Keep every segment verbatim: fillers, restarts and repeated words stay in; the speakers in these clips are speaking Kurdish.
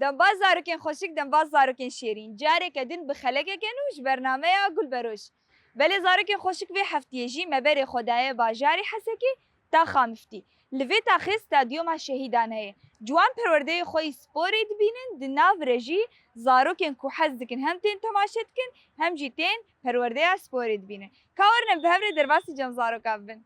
Dembaz zarokên xweşik, dembaz zarokên şêrîn. Careke din bi xelekeke nû ji bernameya Gulberoş. Belê zarokên xweşik vê heftiyê jî me berê xwe daye bajarê Hesekê Taxa Miftî. Li vê taxê stadyoma şehîdan heye. Ciwan perwerdeyê xwe yî sporê dibînin, di nav re jî zarokên ku hez dikin hem tên temaşe dikin, hem jî tên perwerdeya sporê dibînin. Ka werin em bi hev re derbasî cem zarokan bibin.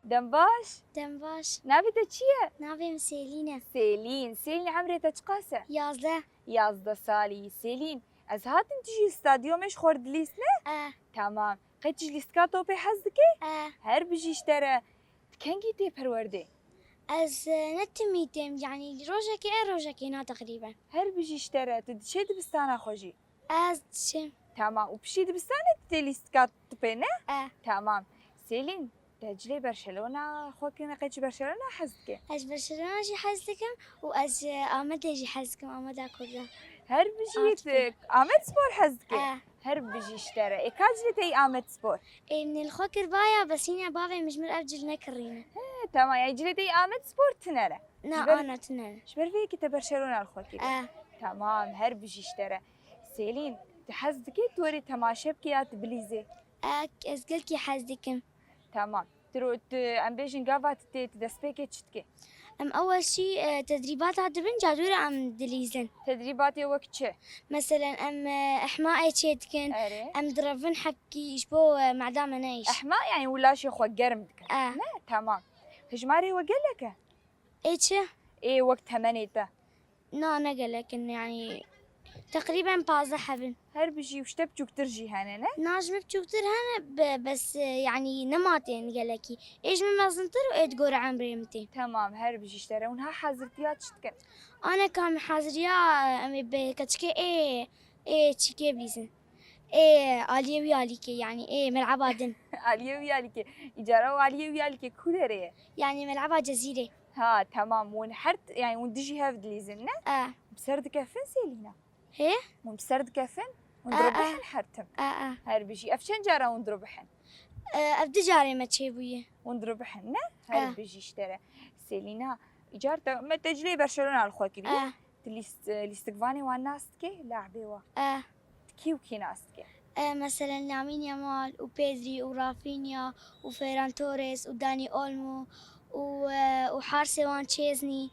Dem baş. Dem baş. Navê te çi ye? Navê min Sêlîn e. Sêlîn. Sêlîn, emrê te çiqas e? Yazdeh. Yazdeh salî. Sêlîn, ez hatim tu jî stadyomê ji xwe re dilîstine? E. Tamam. Qey tu ji lîstika topê hez dikî? E. Her bijî ji te re. Tu kengî tê perwerdê? Ez, e, ne timî têm, yanî rojekê e, rojekê na teqrîben. Her bijî ji te re. Tu diçê dibistana xwe jî? Ez diçim. Tamam. Û piştî dibistanê tu tê lîstika topê ne? E. Tamam. Sêlîn, te cilê Barcelona xwe kirine, qey tu ji Barcelona hez dikî? Ez ji Barcelona jî hez dikim û ez ji Amedê jî hez dikim, Ameda Kurdan. Her bijî. Aşkım. Tu Amedspor hez dikî? E. Her bijî ji te re. Ê ka cilê te yî Amedspor? Ê, min ê li xwe kiribaya, bes yine bavê min ji min ev cil nekirîne. He, tamam. Yanî cilê te yî Amedspor tune re? Na, ji ber, ana tune re. Ji ber vê yekê te Barcelona li xwe kiriye. E. Tamam, her bijî ji te re. Sêlîn, tu hez dikî tu werî temaşe bikî ya tu bilîzê? E, ez gelkî hez dikim. Tamam. Tu ro-, tu, em bêjin gava tu tê, tu destpêkê çi dikî? Em ewel jî, e, tedrîbata dibin, cadû re em dilîzin. Tedrîbatê wek çi? Meselen, em, e, ehmayê çê dikin, Erê. Em direvin heqî ji bo, e, meda me neyîş. Ehma, yanî û laşê xwe germ dikin. E. Ne? Tamam. Hejmarê we gelek e? Ê çi? Ê wek temenê te. Na, ne gelek in, yanî teqrîben pazdeh hebin. Her bijî û ji te biçûktir jî hene, ne? Na, ji min biçûktir hene, be-, bes, e, yanî nema tên gelekî. Ê ji min mezintir û ê di gora emrê min tên. Temam, her bijî ji te re. Hûn ha hazirtiya çi dikin? Aneka em haziriya, em ê bi keçikê ê, ê çikê bilîzin. Ê aliyê wî alîkê, yanî ê meleba din. Aliyê wî alîkê. Îcara û aliyê wî alîkê ku derê ye? Yanî meleba Cezîrê. Ha, temam. Hûn her t-, yanî hûn dijî hev dilîzin, ne? E. Bi ser dikefin Sêlîna? Hê? Hûn bi ser dikefin? Hûn E, e. Dirubihin her tim? E, e. Her bijî. Ev çend cara hûn dirubihin? E, ev du carê me çêbûye. Hûn dirubihin, ne? Her E. Bijî ji te re. Sêlîna, îcar te, me te cilê Barcelona li xwe kiriye. E. Tu lîst-, lîstikvanê wan nas dikî? La'ibê wan. E. Kî û kî nas dike? E, meselen Lamine Yamal û Pedri û Rafinha û Ferran Torres û Dani Olmo û, e, û harsê wan Chesney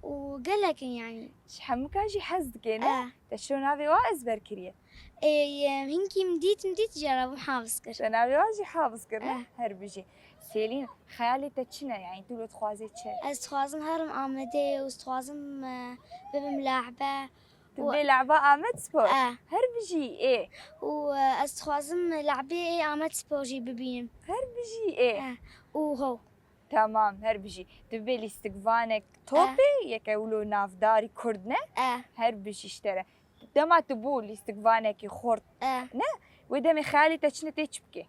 û gelek in yanî. Ji hemûka jî hez dike, ne? E. Te çilo navê wa ezber kiriye? Ê, e, hinkî min dît, min dît, cara bûm hafiz kir. Te navê wa jî hafiz kir, ne? E. Her bijî. Sêlîn, xeyalê te çi ne? Yanî tu li dixwazê çi? Ez dixwazim herim Amedê û ez dixwazim, e, bibim la'ibe. Tu bê la'ba Amedspor? E. Her bijî ê. Û, e, ez dixwazim la'bê ê Amedspor jî bibînim. Her bijî ê. E. Û ho. Tamam, her bijî. Tu bê lîstikvanek topê, E. Yeke wilo navdarî Kurd ne? E. Her bijî ji te re. Dema tu bû lîstikvanekî xurt E. Ne? Wê demê xeyalê te çi ne tê çi bikê?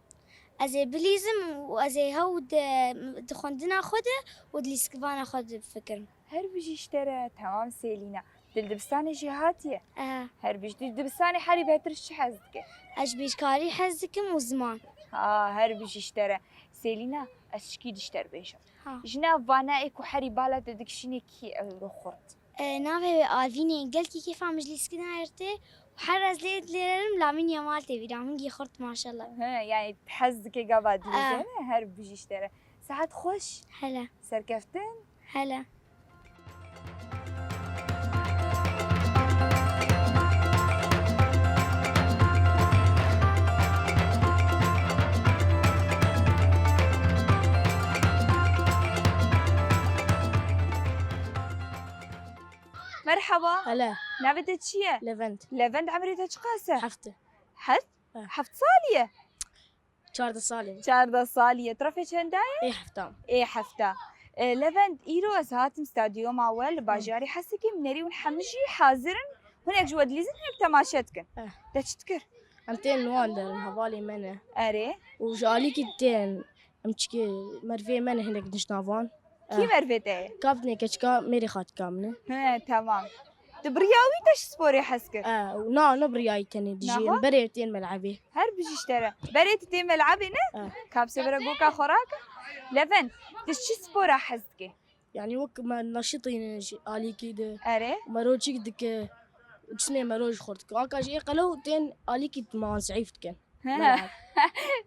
Ez ê bilîzim û ez ê hew di, di xwendina xwe de û di lîstikvana xwe de bifikirim. Her bijî ji te re, temam Sêlîna. Tu li dibistanê jî hatiye? Aha. Her bijî. Tu dibistanê herî bêhtir ji çi hez dike? Ez ji bêjkarî hez dikim û ziman. Ha, her bijî ji te re. Sêlîna, ez çikî dişter bêjim. Ha. Ji nav vana ê ku herî bala te dikişîne kî ew ro xurt? E, navê wê Alvînê, gelkî kêfa min ji lîstikina ê re tê û her ez lê dilêrerim Lamine Yamal tê bîra min, hingî xurt maşallah. He, yanî hez dike gava dilîzê, Ah. Ne? Her bijî ji te re. Saet xweş. Hele. Serkeftin. Hele. Merhaba. Hele. Navê te çi ye? Levent. Levent, emrê te çiqas e? Heft. Heft? Eh. Heft salî ye? Çardeh salî. Çardeh salî ye. Tirafê çenda ye? Ê hefta. Ê hefta. E, Levent, îro ez hatim stadyoma we li bajarê Hesekê, min nerî hûn hemî jî hazir in. Hinek ji we dilîzin, hinek temaşe dikin. Eh. Te çi dikir? Em tên li wan derin, hevalê me ne. Erê. Û ji alîkî tên, em çikê merivê me ne hinek nişnavan. Kî mervê te ye? Kaptnê keçika mêrê xatika min e. He, tamam. Tu bi riya wî te ji sporê hez kir? E, na, ne bi riyayî tenê dijî. Naha? Berê tên melebê. Her bijî ji te re. Berê tu tê melebê ne? E. Kapsê bira goka xwe rake. Levent, tu ji çi spora hez dikê? Yani wek me naşitîne ji alîkî de. Erê. Merocîk dike. Cismê mero ji xwe dike. Anka jî ê qelew tên alîkî man zeîf dikin.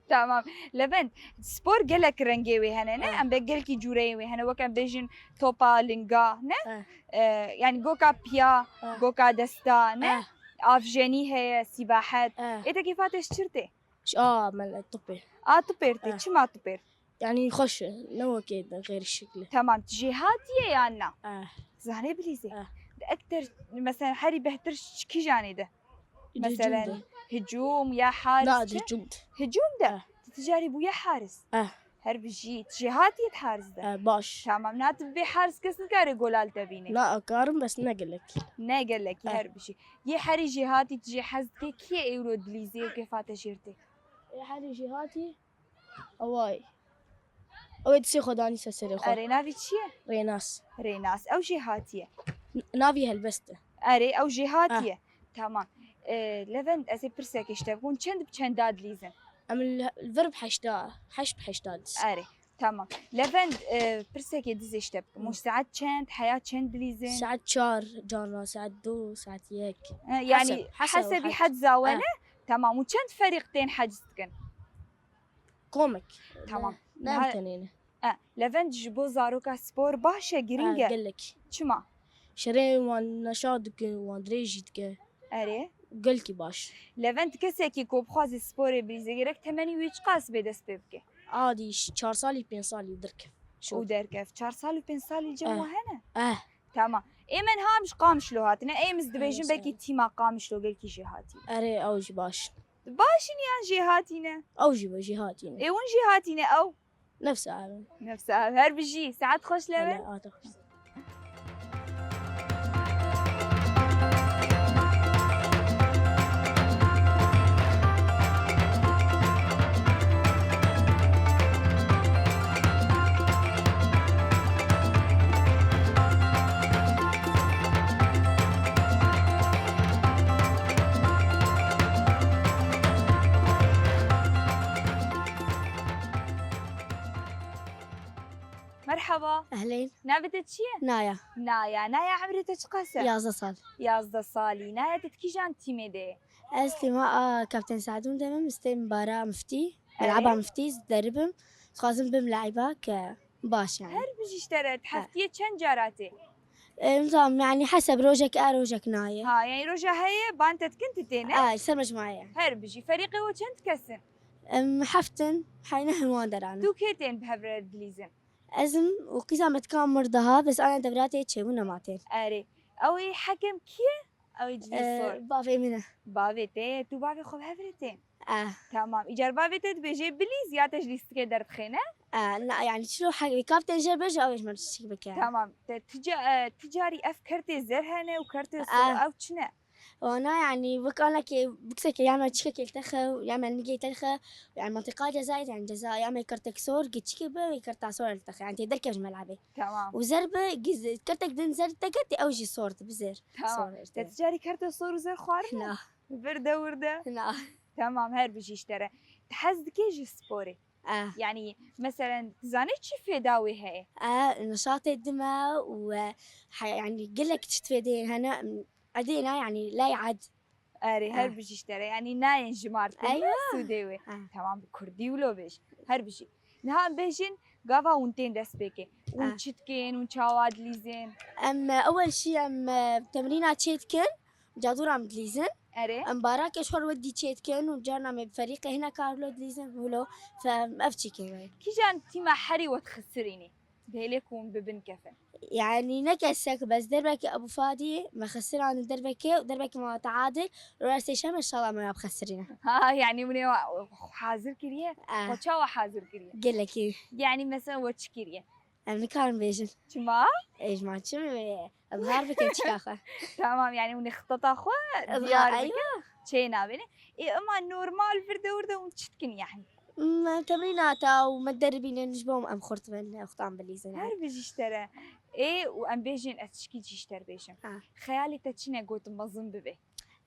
Tamam. Levent, spor gelek rengê wê hene, ne? Em bê gelkî cûreyê wê hene. Wek em bêjin topa linga, ne? Eh. Eh, yani goka piya, eh, goka desta, ne? Eh. Avjenî heye, sîbahet. Eh. Ê te kêfa te ji çi re tê? Ş-, a, me li tupê. A tupê re tê. Eh. Çima tupê re? Yani xweş e, ne wekê di xêr şikli. Tamam, tu jêhatî ye yan na? Eh. Zanê bilîzê. Eh. Di ekter, mesela herî behtir ş-, kîjanê de? Hicûm de. Mesela hicûm ya haris. Na, çi? Hicûm de. Hicûm de? Eh. Tu ticarî bûye haris? Eh. Her bijî. Tu jêhatî ye di haris de? Eh, baş. Tamam, na tu bê haris kes nikare gola li te bîne? Na, karim bes ne gelek. Ne gelek, eh, her bijî. Yê herî jêhatî tu jê hez dike kî ye ewro dilîzê û kêfa te jê re tê? Ê herî jêhatî. Away. Ew ê distê xwe danî ser serê xwe. Erê, navî çi ye? Rênas. Rênas. Ew jêhatî ye. N-, navî helbest e. Erê, ew jêhatî ye. Ah. Tamam. Ee, Levent, ez ê pirsekê ji te bikim. Çend bi çenda dilîzin? Em li, li vir bi heşta, heşt bi heşta dilîzin. Erê, tamam. Levent, e, pirsekê dizê ji te bikim. Hı. Û saet çend, heya çend dilîzin? Saet çar, carna saet du, saet yek. He, yani heseb, heseb hesebî û hec. Hecza we ne? Eh. Tamam. Û çend ferîq tên hec dikin? Komek. Tamam. Ne, ne em tenê ne. E, Levent, ji bo zaroka spor baş e, giring e. E, gelek. Çima? Şerê wan neşa dikin, wan dirêj jî dike. Erê. Gelkî baş. Levent, kesekî ku bixwaze sporê bilîze, gerek temenî wî çiqas bê dest pê bike? Adî ş-, çar salî, pênc salî derkev. Û derkev. Çar sal û pênc salî cem, eh, we hene? Eh. Tamam. Ê me niha em ji Qamişlo hatine. Ê, em dibêjin, eh, belkî tîma Qamişlo gelkî jêhatî. Erê, ew jî baş. Baş in yan jêhatî ne? Ew jî be jêhatî ne. Ê hûn jêhatî ne ew? Nefsa ev in. Nefsa ev. Her bijî. Saet xweş, Levent. Hele, ata xweş. Merhaba. Ehlen. Navê te çi ye? Naya. Naya. Naya, emrê te çiqas e? Yazdeh sal. Yazdeh salî. Naya, tu di kîjan tîmê de yê? Ez tîma a Kapten Sadûn de me, ez tên Bara Miftî. Erê. Mel'aba Miftî, ez deribim. Dixwazim bim le'îbak baş yani. Her bijî ji te re, di heftiyê çend cara tê? Em, tamam, yani heseb rojek a, rojek nayê. Ha, yani roja heye, ban te dikin, tu tê ne? A, ser mecmuaya. Her bijî. Ferîqê we çend kes in? Em, heft in, heyne hemû wan deran in. Tu kê tên bi hev re dilîzin? Ez im û qîza me dika mir daha, bes ana devra tê çêbû nema tên. Erê. Ew ê hekem kî ye? Ew ê cilî sor. Bavê min e. Bavê te ye, tu bavê xwe bi hev re tên? Eh. Tamam. Îcar bavê te dibêje bilîz ya te ji lîstikê derdixê ne? Eh, na, yani çilo hek-, kaptên jê bêje, ew ê ji min çik bike. Tamam. Te tica-, e, ticarî ev kertê zer hene û kertê sor, ew çi ne? Wana yani wek anakê, biksekê ya me çikekê li te xe, ya me nigê te xe, yani mantiqa Cezayir, yani Cezayir, ya me kertek sor, gi çikê be, wê kerta sor li te xe, yani tê derkev ji me labê. Tamam. Û zer bi, gi-, kertek din zer te kete, ew jî sor dibi zer. Tamam. Sor işte. Te ticarî kerto sor û zer xwarin? Na. Vir de wir de? Na. Tamam, her bijî ji te re. Tu hez dikê ji sporê? Eh. Yani, meselen, tu zanî çi fêda wê heye? Eh, nişatê dime û, eh, he-, yani, gelek çi fêdeyên hene, edê ne, yani, la yad. Erê, her bijî ji te re. Yani, nayên jimartin, ne, eywa, sûdê wê. Eh. Tamam, bi kurdî wilo bêj. Her bijî. Niha em bêjin, gava hûn tên destpêkê. Hûn çi dikên, hûn çawa dilîzên? Em, e, ewel şî em, e, temrîna çê dikin. Cadûra em dilîzin. Erê. Em barakê ji xwe re wedî çê dikin û carna me bi ferîqê hine kar wilo dilîzin, wilo fe-, em ev çîkê me. Kîjan tîma herî we dixisirînî? Di hêlê ku hûn bi bin kefin. Yani ne kesek bes derbekê Ebû Fadî me xisirandin derbekê û derbekê me teadil, rora sêşemê inşallah me ya bixisirîne. Ha, yani hûn ê wa-, hazir kiriye? Eh. Xwe çawa hazir kiriye? Gelekî. Yani mesela we çi kiriye? Em nikarin bêjin. Çima? Ê, ji man çi me izhar bikin çika xwe? Tamam, yani hûn ê xiteta xwe izhar, diyar bikin. Eywa. Çê nabêne. Ê, ema normal vir de wir de hûn çi dikin yani? Me temrînata û me deribînin ji bo em xurt bin, xurtan bilîzin. Her bijî ji te re. Ê, û em bêjin, ez tişkî jî ji te re bêjim. Ha. Xeyalê te çi ne got mezin bibe?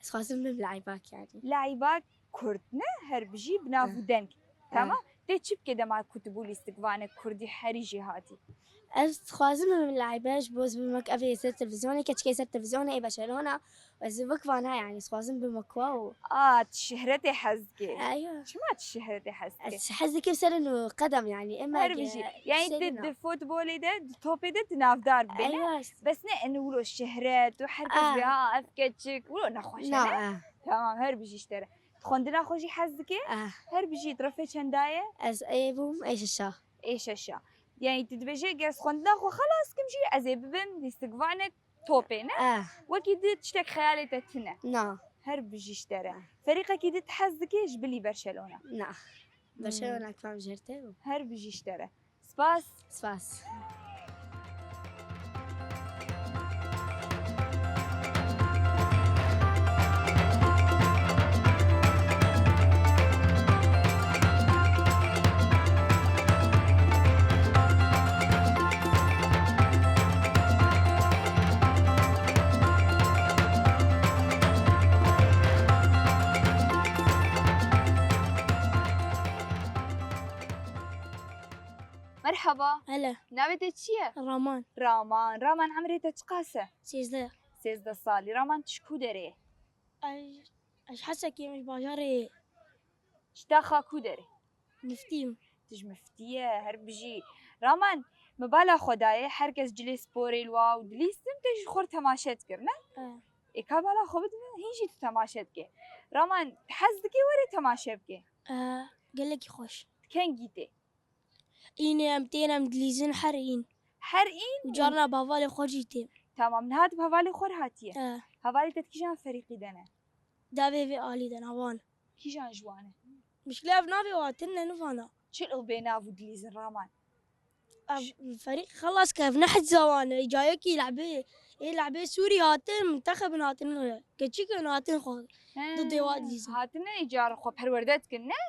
Ez xwazim bim leîbak, yanî. Leîbak kurd ne, her bijî bi nav û deng. Ha. Tamam. Tê çi bike dema ku tu bû lîstikvanek kurdî herî jêhatî? Ez dixwazim bim leîbe ji bo ez bim wek evê ser televîzyonê, keçikê ser televîzyonê ê Barcelona. Ez wek vana, yanî, dixwazim bim wek wa û A, tu şihretê hez dikê. Eyo. Çima tu şihretê hez dikê? Ez hez dikim ser inu qedem, yanî, ema Her ge-, bijî. Yanî, tu serina. Di futbolê de, di topê de tu navdar bibî, ne? Eyo. Bes ne inu wilo şihret û her kes Ah. bê, ha, ev keçik, wilo nexweş e, Na, ne? ah. Tamam, her bijî ji te re. Tu xwendina xwe jî hez dikê? Ah. Her bijî, tu refê çenda ye? Ez ê bûm, ê şeşa. Ê şeşa. Yanî, tu dibêjê, ger ez xwendina xwe xelas kim jî, ez ê bibim lîstikvanek topê, ne? Eh. Wekî di tiştek xeyalê te tune. Na. Her bijî ji te re. Ferîqekî di tu hez dikê ji bilî Barcelona? Na. Hmm. Barcelona kifam ji te bû. Her bijî ji te re. Spas. Spas. Merhaba. Hele. Navê te çi ye? Raman. Raman. Raman, emrê te çiqas e? Sêzdeh. Sêzdeh salî. Raman, tu ji ku derê? Ez, ez Hesekê me ji bajarê. Ji taxa ku derê? Miftî yim. Tu ji Miftî ye, her bijî. Raman, me bala xwe dayê, her kes cilê sporê li wa û dilîstin, te jî xwe temaşe dikir, ne? E. Ê ka bala xwe bidime, hîn jî tu temaşe dikê. Raman, tu hez dikê were temaşe bikê? E, gelekî xweş. Tu kengî tê? Înê em tên, em dilîzin her în. Her în? Û carna bi hevalê xwe jî têm. Tamam, niha tu bi hevalê xwe re hatiye? E. Hevalê te di kîjan ferîqî de ne? Davê vê alî de ne, wan. Kîjan ji wan e? Mişkile ev navê wan tune, nivana. Çilo bê nav û dilîzin Raman? Ev ferîq xelas ke ev ne hecza wan e. Cayekî lehbê, ê lehbê Sûrî hatin, mintexebin hatin, keçik in hatin xwe. He, didê wan dilîzin. Hatine îcar xwe perwerde dikin, ne?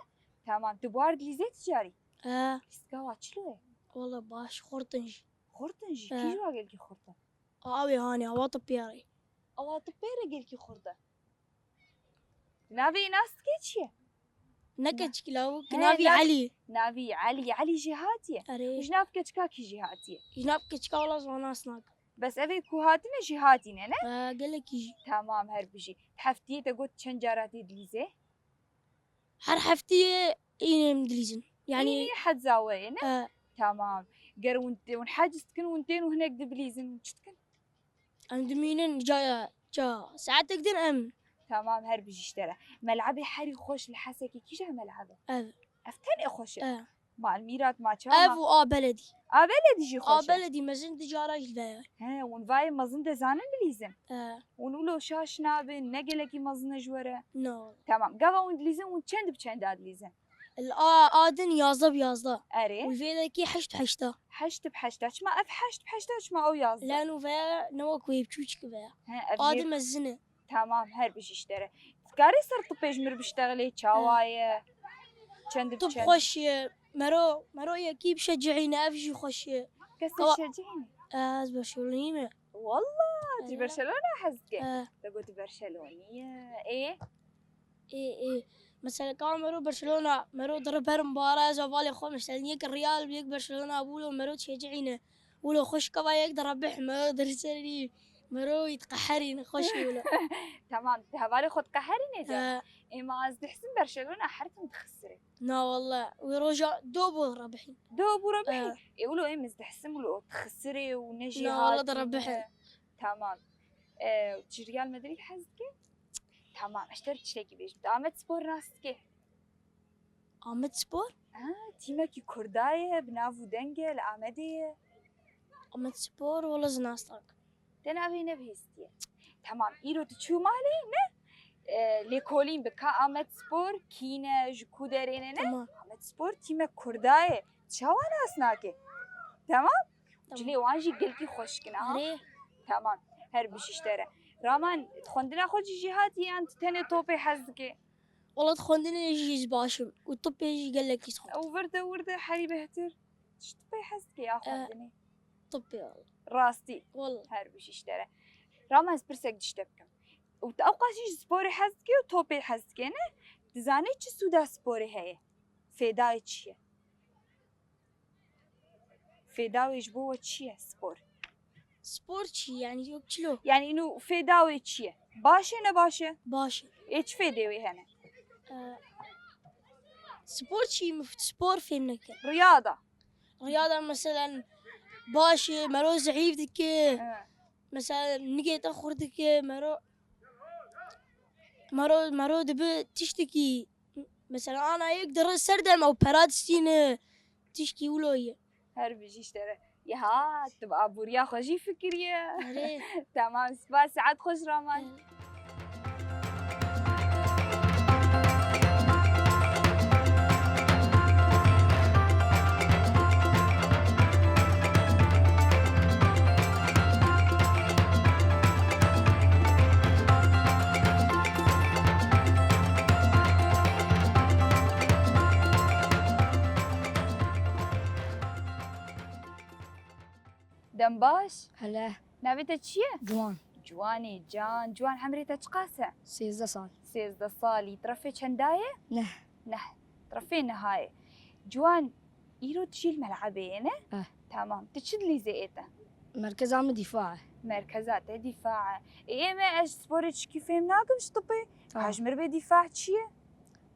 Tamam, tu bi wan re dilîzê ti carî? He. Lîstika wa çilo ye? Wele baş, xurt in jî. Xurt in jî? He. Kî ji wa gelkî xurt e? Awê hanê, awa tu pê re. Awa tu pê re gelkî xurt e. Navê wî nas dikê çi ye? Ne keçikî lawik, He, navî nav-, Elî. Navî Elî, Elî jêhatî ye. Erê. Û ji nav keçika kî jêhatî ye? Ji nav keçika wela ji wan nas nakim. Bes ev ê ku hatine jêhatî ne, ne? He, gelekî jî. Tamam, her bijî. Heftiyê te got çend cara tê dilîzê? Her heftiyê înê em dilîzin. Yanî Înê hecza we ye, ne? He. Tamam. Ger hûn, hûn heciz dikin, hûn tên û hinek dibilîzin, çi dikin? Em dimînin ca, ca, saetek din em. Tamam, her bijî ji te re. Melebê herî xweş li Hesekê kîja meleb e? Ev. Ev tenê xweş e? Ev. Mal Mîrat, ma çawa Ev ma- û A Beledî. A Beledî jî xweş e? A Beledî mezin di cara jî ve ye. He, hûn vayê mezin de zanin bilîzin? He. Hûn wilo şaş nabin, ne gelekî mezin e ji we re? No. Tamam, gava hûn dilîzin, hûn çend bi çenda dilîzin? Li a, a din yazdeh bi yazdeh. Erê. Û vê dekî heşt bi heşta. Heşt bi heşta. Çima ev heşt bi heşta, çima ew yazdeh? Lan û veya ne wek wê biçûçik veya. He, ev A jê din mezin e. Tamam, her bijî ji te re. Dikarî ser tipê ji mir biştexilê, çawa ye? Çend bi Tip çend? Xweş ye. Mero, mero yekî bişecihîne, ev jî xweş ye. Kes Kawa- şecihîne? Ez Barcelonî me. Wallah, tu ji He. Barcelona hez dike. He. Te got Barcelonî ye. Ê? Ê, ê. Mesela, ka mero Barcelona, mero diri ber mbara, ez hevalê xwe, mesela, yek Real, yek Barcelona bûlo, mero çêcihîne. Wilo xweş keva yek direbih, mero dirserî, mero yitqeherîne, xweş wilo. Tamam, tu hevalê xwe diqeherîne de. He. Ê, ma ez dihsim Barcelona her tim dixisire. Na, wallah, wê roja do bû rebihî. Do bû rebihî? He. Ê, wilo em ez dihsim wilo dixisire û ne jî Na, wallah, hatîne. Direbihî. Tamam. Ê, tu ji Real Madrid hez dike? Tamam, ez ji te re tiştekî bêjim. Tu Amed Spor nas dike? Amed Spor? Ha, tîmekî Kurda ye, bi nav û deng e, li Amedê ye. Amed Spor, wala ez nas nakim. Te navê nebihîstiye. Tamam, îro tu çû malê, ne? E, lêkolîn bi ka Amed Spor kî ne, ji ku derê ne, ne? Tamam. Amed Spor tîmek Kurda ye. Çawa nas nake? Tamam? Tamam. Cilê wan jî gelkî xweşik in, aha. Erê. Tamam. Her bijî ji te re. Raman, xwendina xwe jî jêhatî yan tu tenê topê hez dike? Wela di xwendinê jî ez baş im û tibê jî gelekî dixwim. Ew vir de wir de herî bêhtir. Ji tibê hez dike ya xwendinê? Tibê wela. Rastî. Wela. Her bijî ji te re. Rama ez pirsek ji te bikim. Û tu ewqas jî ji sporê hez dikî û topê hez dikî ne? Dizanî çi sûda sporê heye? Fêdayê çi ye? Fêda wê ji bo we çi ye spor? Spor çi? Yani yok çilo. Yani ino fêda wê çi ye? Baş e ne baş e? Baş e. Ê çi fêdê wê hene? Ee, spor çi? Spor fêm neke. Riyada. Riyada mesela baş e, mero zehîf dike. He. Mesela nigê te xurt dike, mero, mero, mero dibi tiştekî. Mesela ana yek diri ser dem ew pera distîne. Tişkî wilo ye. Her bijî ji te re. Ya, tu bi aboriya xwe jî fikiriye. Erê. Tamam, spas, saet xweş Raman. Erê. Dem baş. Hele. Navê te çi ye? Ciwan. Ciwanê can. Ciwan, hemrê te çiqas e? Sêzdeh sal. Sêzdeh salî. Tirefê çenda ye? Neh. Neh. Tirefê niha ye. Ciwan, îro tu jî li melebê yê ne? Eh. Tamam. Tu çi dilîzê ê te? Merkeza min dîfa e. Merkeza te dîfa e. Ê, ê me ez ji sporê çikî fêm nakim ji tibê. Ah. Ka ji mir bê dîfa çi ye?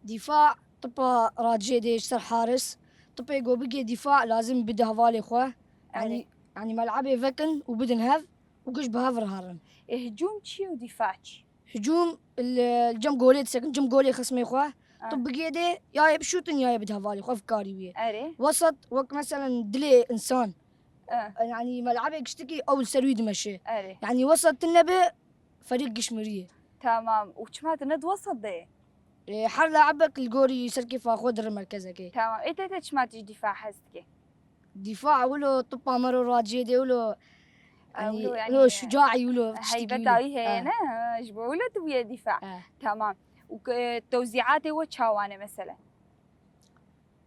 Dîfa tipa raciyê dê ji ser haris. Tipê go bigê dîfa lazim bide hevalê xwe. Erê. Yanî, yanî melebê vekin û bidin hev û giş bi hev re herin. Ê, hicûm çi ye û dîfa çi? Hicûm li, li cem golê disekin, cem golê xismê xwe. Ah. Tu bigê dê, ya yê bişûtin ya yê bide hevalê xwe, ev karî wî ye. Erê. Wesat wek meselen dilê însan. Ah. Yanî melebê giştikî ew li ser wî dimeşe. Erê. Yanî wesat tune be, ferîq giş mirî ye. Tamam. Û çima tu ne di wesat de yê? Ê, her laibek li gorî serkêfa xwe diri merkezekê. Tamam. Ê te te çima tu ji dîfa hez dikê? Dîfa wilo tipa me ro raciyê dê wilo. Yanî, wilo, yanî, wilo şucaî wilo tiştekî heybeta wilo. Wî heye ne? Ha, ji bo wilo tu bûye dîfa. Ha. Tamam. Û ke-, tewzîatê we çawa ne mesela?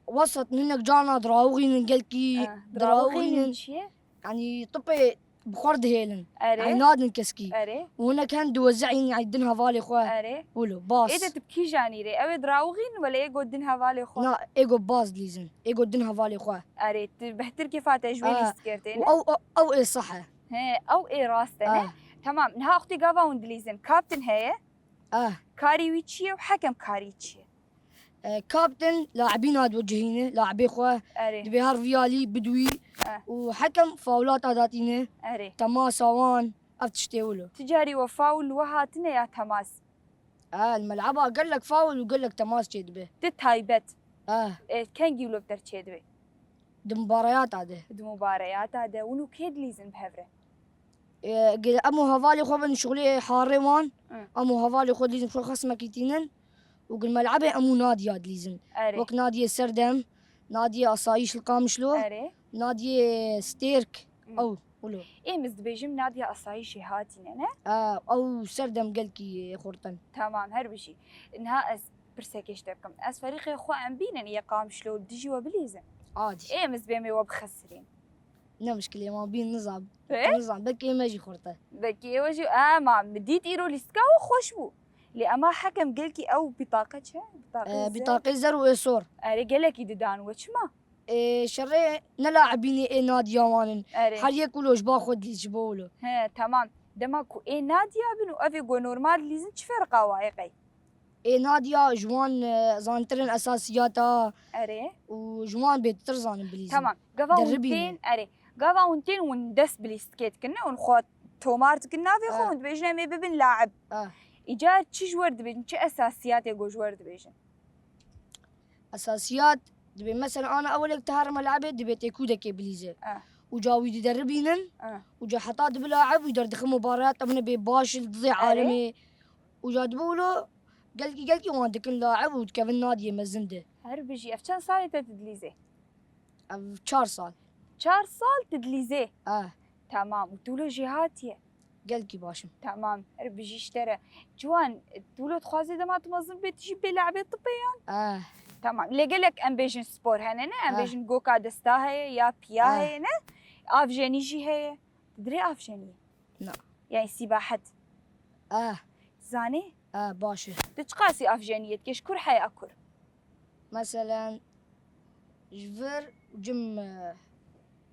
Wesat hinek carna dirawixînin gelkî. Eh, dirawixînin. Dirawixînin çi ye? Yanî tipê bi xwe re dihêlin. Erê. Yanî nadin keskî. Erê. Û hinek hen diwezînin, yanî din hevalê xwe. Erê. Wilo, bas. Ê de tu bi kîjan î rê? Ew ê dirawixînin wele ê got din hevalê xwe? Na, ê got bas dilîzin. Ê got din hevalê xwe. Erê, tu behtir kêfa te ji wê lîst girtê ne? Ew, ew, ew ê seh e. He, ew ê rast e ne? Ah. Tamam, niha wextê gava hûn dilîzin. Kaptin heye? Ah. Karî wî çi ye û hekem karî çi ye? E, kaptin laibîna diwecihîne, laibê xwe. Erê. Dibê her viyalî bidwî. Eh. Û hekem faulata datîne. Erê. Temasa wan, ev tiştê wilo. Ti carî we faul li we hatine ya temas? E, li meleba gelek faul û gelek temas çêdibe. Ti taybet. Eh. E, kengî wilo bi te re çêdibe? Di mubareyata de. Di mubareyata de. Win û kê dilîzin bi hev re? E, gel em û hevalê xwe bin şixulê harê wan. Hı. Em û hevalê xwe dilîzin xwe xesmekî tînin. Û gil melebê em û Nadiya dilîzin. Erê. Wek Nadiyê Serdem, Nadiyê Asayîş li Qamişlo, Erê. Nadiyê Stêrk, Hı. ew, wilo. Ê, ez dibêjim Nadiya Asayîşê hatîne, ne? E, ew Serdem gelkî xurtin. Tamam, her bijî. Niha ez pirsekê ji te bikim. Ez ferîqê xwe em bînin yê Qamişlo li dijî we bilîzin? Adî. Ê, em ez bê me we bixesirîn. Ne mişkilê, ma bîn nizam. Ê? Nizam, belkî ê me jî xurt e. Belkî ê we jî, e, ma min dît îro lîstika we xweş bû. Lê ema hekem gelkî ew bîtaqe çi? Bîtaqê E, zer. Bîtaqê zer û ê sor. Erê, gelekî didan we, çima? Ê, şerê ne laibînê ê Nadiya wan in. Erê. Her yek wilo ji ba xwe dî ji bo wilo. He, tamam. Dema ku ê Nadiya bin û ev ê ku normal dilîzin çi ferqa wa ye qey? Ê Nadiya ji wan, e, zantir in esasiyata Erê. Û ji wan bêtir zanin bilîzin. Tamam. Gava hûn Deribîne. Tên, erê. Gava hûn tên hûn dest bi lîstikê dikin, ne? Hûn xwe tomar dikin navê xwe, Ah. hûn dibêjin em ê bibin laib. Ah. Îcar çi ji wer dibêjin, çi esasiyatê ku ji wer dibêjin? Esasiyat, dibê mesela ana ewilek te herime laibê, dibê tê kûdekê bilîze. Ah. Û ca wî dideribînin, Ah. û ca heta dibi laib, wî derdixe mubareyat, em ne bê baş li dizê Erê. Alemê. Û ca dibi wilo, gelkî, gelkî wan dikin laib û dikevin Nadiyê mezin de. Her bijî. Ev çend salê te tu dilîzê? Ev çar sal. Çar sal tu dilîzê? Eh. Tamam. Û tu wilo jêhatî ye? Gelkî baş im. Tamam, her bijî ji te re. Ciwan, tu wilo dixwazî dema tu mezin bê tu jî bê le'bê tibê yan? Eh, Tamam, lê gelek em bêjin spor hene ne? Em Ah. bêjin goka desta heye ya piya Ah. heye ne? Avjenî jî heye. Tu dirê avjeniyê? Na. Yani sîbahet. eh, Zanî? eh, baş e. Tu çiqasî avjeniyê dikê? Ji kur heya kur? Meselen, ji vir cim, eh,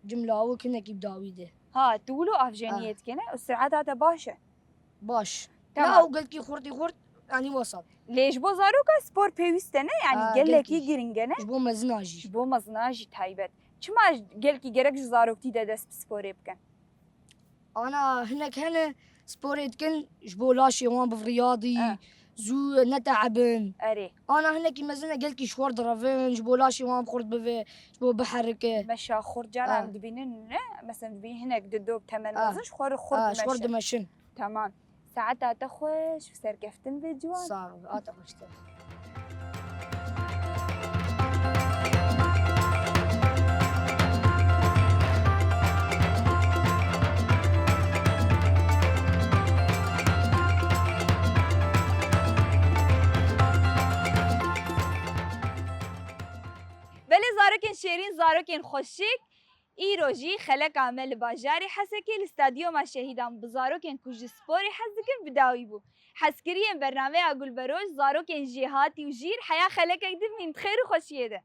cim lawik hinekî bi dawî de. Ha, tu wilo avjeniyê Ah. dikê ne? Û sureta te baş e? Baş. Tamam. Ne ew gelkî xurtî xurt, yanî wesat. Lê ji bo zaroka spor pêwîst e ne? Yani Ha, gelekî gelkî. giring e ne? Ji bo mezina jî. Ji bo mezina jî taybet. Çima gelkî gerek ji zaroktî de dest bi sporê bikin? Ana hinek hene sporê dikin ji bo laşê wan bivriyadî, Eh. zû nete'ebin. Erê. Ana hinekî mezin e gelkî ji xwe direvin, ji bo laşê wan xurt bive, ji bo biherike. Meşa xurt caran Ah. dibînin ne? Mesela dibînin hinek dido bi temel Ah. mezin ji xwe re Ah, xurt ji xwe dimeşin. dimeşin. Tamam. Saeta te xweş û serkeftin be Ciwan. Sağ ol. Ata xweş te. Belê zarokên şêrîn, zarokên xweşik, îro jî xeleka me li bajarê Hesekê li Stadyoma Şehîdan bi zarokên ku ji sporê hez dikin bi dawî bû. Hezkiriyên bernameya Gulberoj, zarokên jêhatî û jîr heya xelekek din bîn di xêr û xweşiyê de.